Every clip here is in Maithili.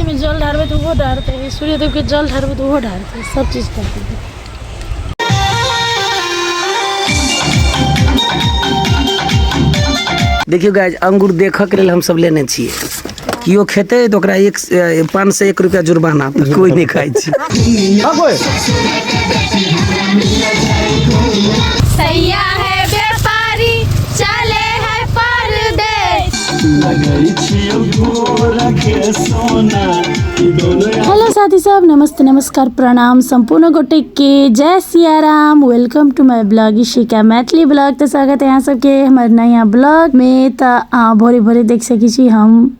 तुलसीमे जल ढारबै तऽ ओहो ढारतै, सूर्यदेवके जल ढारबै तऽ ओहो ढारतै, सब चीज करतै। देखियौ गाइज, अंगूर देखऽ के लेल हमसब लेने छियै। केओ खेतै तऽ ओकरा एक 501 रुपया जुर्माना, तऽ कोइ नहि खाइ छै। सैया है व्यापारी, चले है परदेश। हेलो साथी सब, नमस्ते, नमस्कार, प्रणाम संपूर्ण गोटे के, जय Siyaram. Welcome to my blog Ishika Maithili blog. तो स्वागत है यहाँ सबके हमारे नया ब्लॉग में। तो भोरे भोरे देख सकै छी हम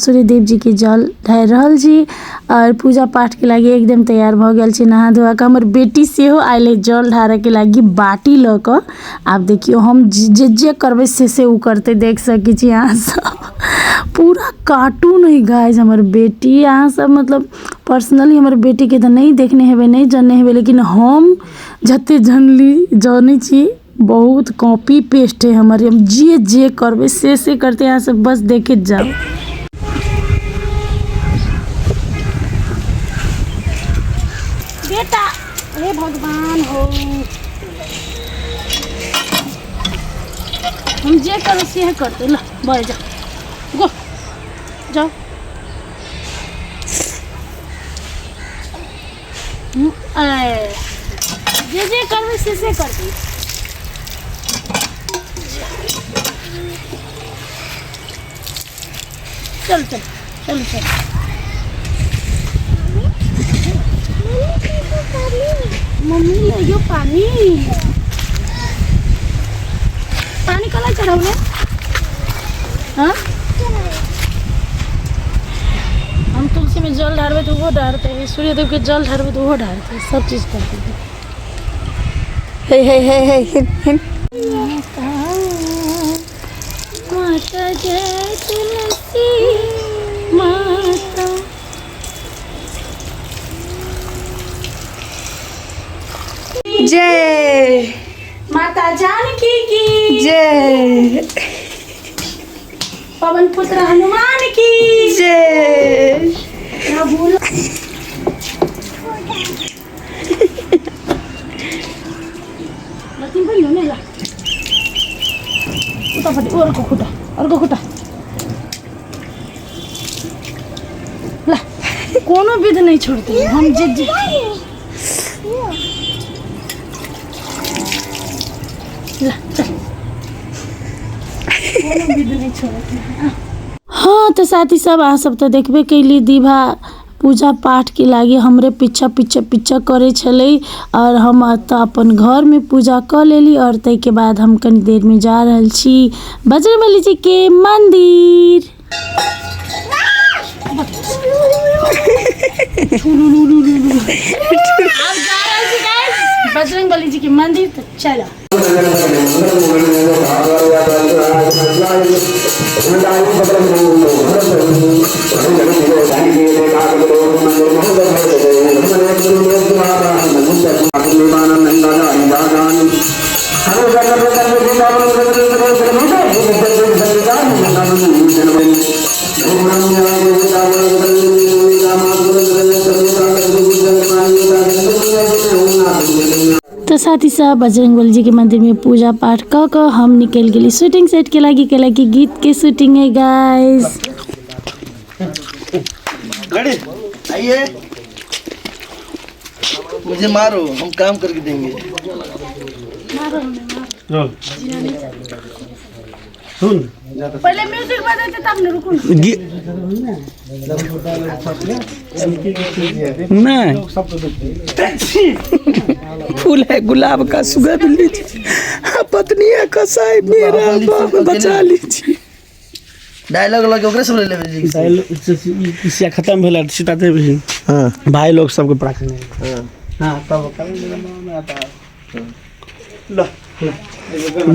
सूर्यदेव जी के जल ढारि रहल छी और पूजा पाठ के लागि एकदम तैयार भऽ गेल छी नहा धोआ कऽ। हमर बेटी सेहो आयल है जल ढारऽ के लागि बाटी लऽ कऽ। आब देखियौ हम जे जे करबै से से ओ करतै। देख सकै छी अहाँ सब, पूरा कार्टून है गाइस हमर बेटी। अहाँ सब मतलब पर्सनली हमर बेटीके तऽ नहि देखने हेबै, नहि जनने हेबै, लेकिन हम जते जनली जनै छी बहुत कॉपी पेस्ट है हमर। हम जे जे करबै से से करतै। अहाँ सब बस देखैत जाउ। बेटा, हे भगवान हो, हम जे करू से करतै। ल बह जा, गो जाओ। जे जे करबै से से करबै। चल चल चल चल। मम्मी ले पानी, पानी कला चढ़ाउने। हाँ, हम तुलसीमे जल ढारबै तऽ ओहो ढारतै, सूर्यदेवके जल ढारबै तऽ ओहो ढारतै, सब चीज करतै। हे हे हे हे हिन हिन। माता जय तुलसी माता। जय माता जानकी की जय, पवन पुत्र हनुमान की जय। प्रभु ल, तिमी पनि हुने। ल उतापट्टि, ऊ अर्को खुट्टा, अर्को खुट्टा। ल, कोनो विध नहीं छोड़ते हम। जे जे ल चल, कोनो विध नहीं छोड़ते। हाँ तो साथी सब, अहाँ सब तऽ देखबे कैली, दीभा पूजा पाठ के लागि हमरे पीछा पीछा पीछा करै छलै। और हम एतऽ अपन घरमे पूजा कऽ लेली और ताहिके बाद हम कनि देरमे जा रहल छी बजरंगबली जी के मंदिर। आब जा रहल छी guys Bajrangbali जी के मंदिर, तऽ चलो। तो साथी सब, बजरंगबली जी के मंदिर में पूजा पाठ कऽ कऽ हम निकलि गेली शूटिंग सेट के लागि, कैला कि गीत के शूटिंग है गाइस। रेडी, आइए, मुझे मारो, हम काम करके देंगे। सुन, पहले म्यूजिक बजाते तब न, रुकू न। नहीं, फूल है गुलाब का, सुगंध लीजिए, पत्नी है कसाई मेरा बाप बचा लीजिए। डायलॉग लगे ओकरे सब ले लेबे जी। सिया खत्म भेल, सीता देवी हाँ भाई लोग सबके प्रार्थना। हाँ, तब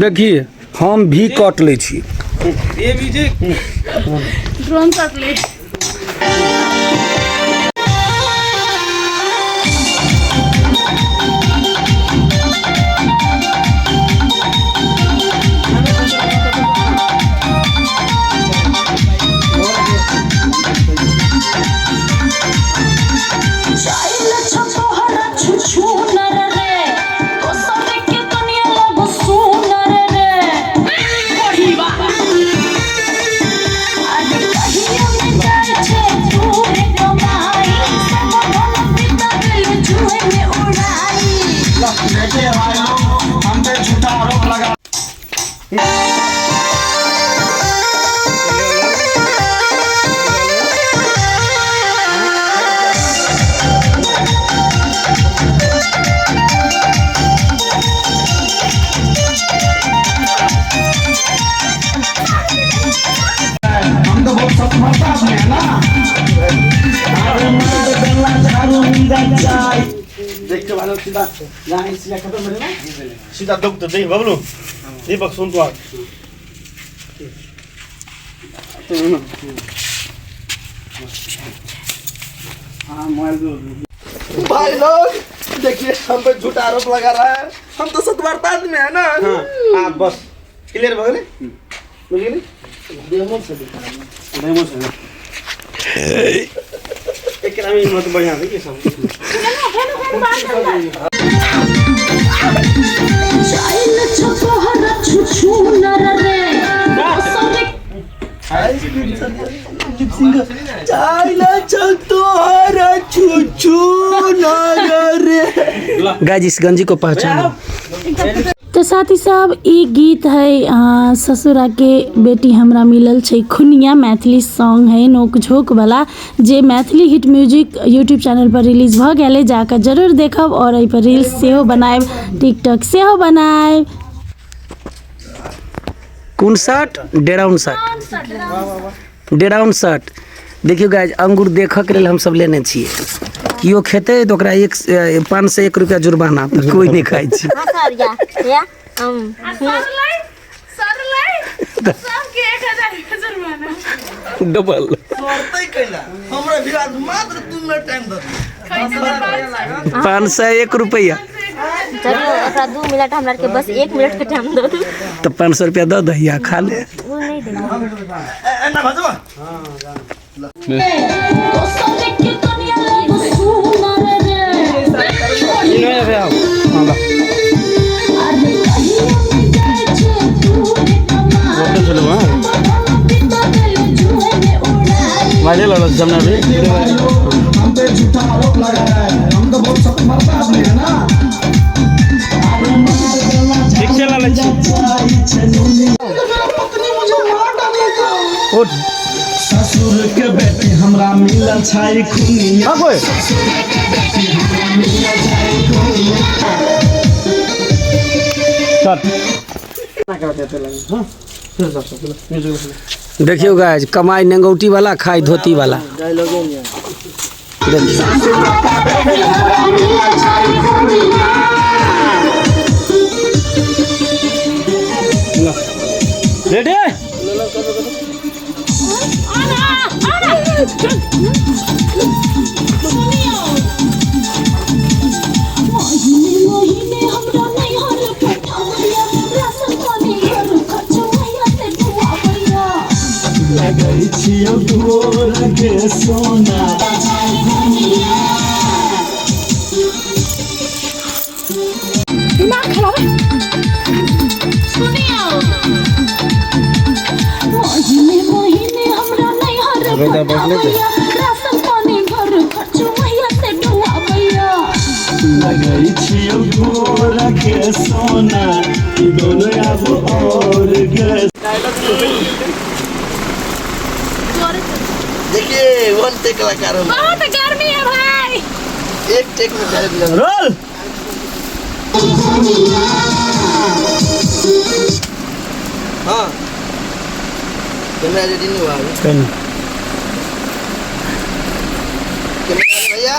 देखिए, हम भी कट लै छी। ड्रोन शॉट ले। बाद सीधा जहाँ ई सिया खत्म भेलै ने सीधा दौग तऽ दही बबलू दीपक सुन तो हाँ मोबाइल दो। भाई लोग देखिए, हम पे झूठा आरोप लगा रहा है। हम तो सतवार्ता आदमी है ना। हाँ हाँ बस क्लियर भऽ गेलै, बुझि गेली। डेमो से दिखा। डेमो से एकरा में मत बढ़िया है ये सब। गाइस इस गंजी को पहचानो। तो साथ ही सब ई गीत है ससुरा के बेटी हमरा मिलल छै खुनिया, मैथिली सॉन्ग है नोक झोंक वाला, जे Maithili hit music YouTube channel पर रिलीज भऽ गेल है, जाकऽ जरूर देखब और एहि पर रील्स सेहो बनायब, टिकटॉक सेहो बनायब। 59 1.59 1.59। देखियौ गाइस, अंगूर देखऽ के लेल हमसब लेने छियै। केओ खेतै तऽ ओकरा 501 रुपया जुर्माना, तऽ कोइ नहि खाइ छै। हाँ सर या या हम डबल करते कैला हमरा विराज मात्र 2 मिनट टाइम दे। 501 रुपया। चलो ओकरा 2 मिनट, हमरा के बस 1 मिनट के टाइम दो। तऽ 500 रुपया दऽ दही आ खा ले। वो नहीं देंगे। एना भजवा। हम पे झूठा आरोप लगा रहा है, हम तो बहुत सतमर्दा आदमी है ना। ठीक से ला मेरा पत्नी मुझे मार डालेगा। ससुर के बेटी हमरा मिलल छै खुनिया। देखियौ गाइस, कमाई नेंगौटी वाला, खाई धोती वाला। देखियौ रेडी। लगै छियौ गोर के सोना। दिमाग खराब है। सुनियो, महीने महीने हमरा नैहर पठाबैया, राशन पानी घर खर्च मैया से डुआबैया। लगै छियौ गोर के सोना, ई दोनों आब और के। देखिए वन टेक कलाकार हूँ। बहुत गर्मी है भाई। एक टेक में डायलॉग लगा। रोल। हाँ कैमरा रेडी नहीं हुआ अभी। कैमरा भैया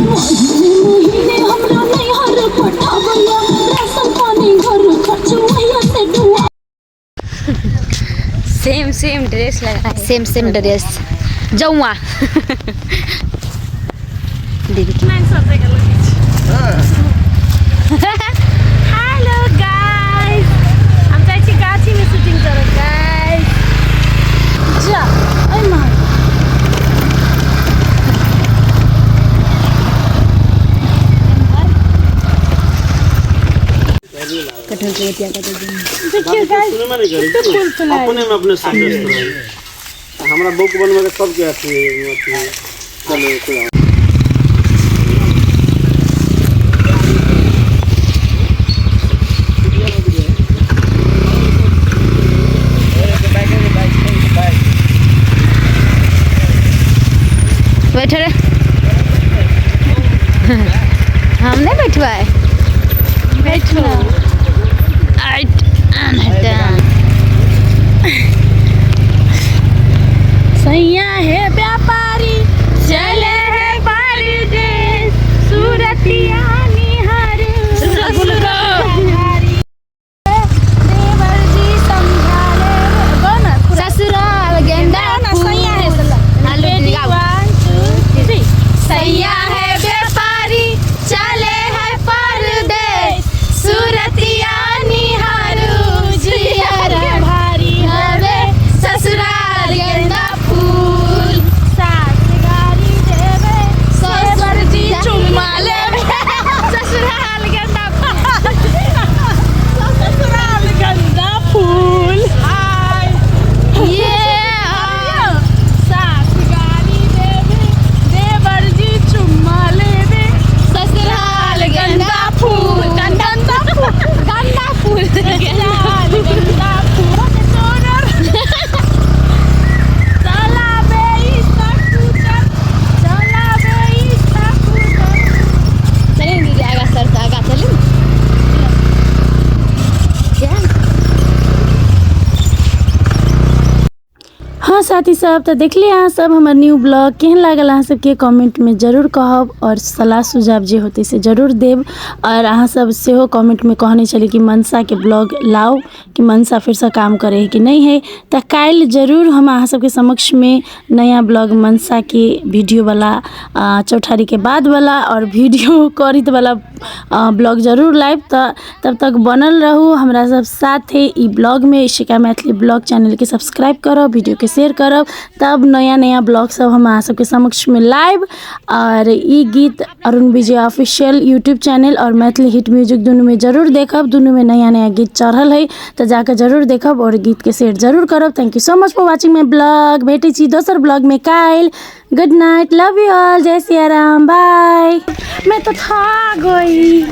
महीने महीने हमरा नैहर पठाबैया, राशन पानी घर खर्च मैया से डुआ। सेम सेम ड्रेस लगा, सेम सेम ड्रेस जौआ दीदी के। हेलो गाइस, हम जाइ छी गाछी में शूटिंग करऽ गाइस। जा ओइ माँ। कटहल के बतिया कटहल। देखियौ गाइस, सुनबे नहि करै कते फूल फुलायल। अपने में अपने सब व्यस्त रहै। हमरा बौक बनबै के सबके अथी अथी चलो कोइ। बैठे रे। हम नहीं बैठबै। बैठो। सैया है व्यापारी चले है परदेश, सूरतिया निहार देवर जी समझा ले। ससुराल गेंदा सैया है। Ready, 1 2 3। सैया है व्यापारी चले है परदेश, सूरतिया निहारू जियारा भारी हवे ससुराल गेंदा फूल। सास गारी देवे, ससुर जी चुम्मा लेवे, ससुराल गेंदा ससुराल गंदा फूल। ये सास गारी देवे, देवर जी चुम्मा लेवे, ससुराल गेंदा फूल, गंदा फूल, गंदा फूल, ससुराल गंदा फूल। सोनर चलावे ई स्कूटर, चलावे ई स्कूटर। चलिए दीदी आगा सर से आगा चलिए। हाँ साथी सब, तो देखलिए अहाँ सब हमर न्यू ब्लॉग केहन लागल अहाँ सबके कमेंटमे जरूर कहब और सलाह सुझाव जे होतै से जरूर देब। और अहाँ सब सेहो कमेंटमे कहने छली कि मनसाके ब्लॉग लाउ, कि मनसा फेरसँ काम करे है कि नहीं है। तऽ काल्हि जरूर हम अहाँ सबके समक्षमे नया ब्लॉग मनसाके वीडियोवला, चौठारीके बादवला और वीडियो करितवला ब्लॉग जरूर लायब। तऽ तब तक बनल रहू हमरा सब साथे ई ब्लॉगमे। इशिका मैथिली ब्लॉग चैनलके सब्सक्राइब करब, वीडियोके शेयर करब, तब नया नया ब्लॉग सब हम अहाँ सबके समक्षमे लायब। और ई गीत अरुण विजय ऑफिशियल यूट्यूब चैनल और मैथिली हिट म्यूजिक दुनूमे जरूर देखब। दुनूमे नया नया गीत चढ़ल है, तऽ जाकऽ जरूर देखब और गीतके शेयर जरूर करब। Thank you so much for watching my blog. भेटै छी दोसर ब्लॉगमे काल्हि। Good night, love you all, जय सिया राम, बाय। मैं तो थक गई।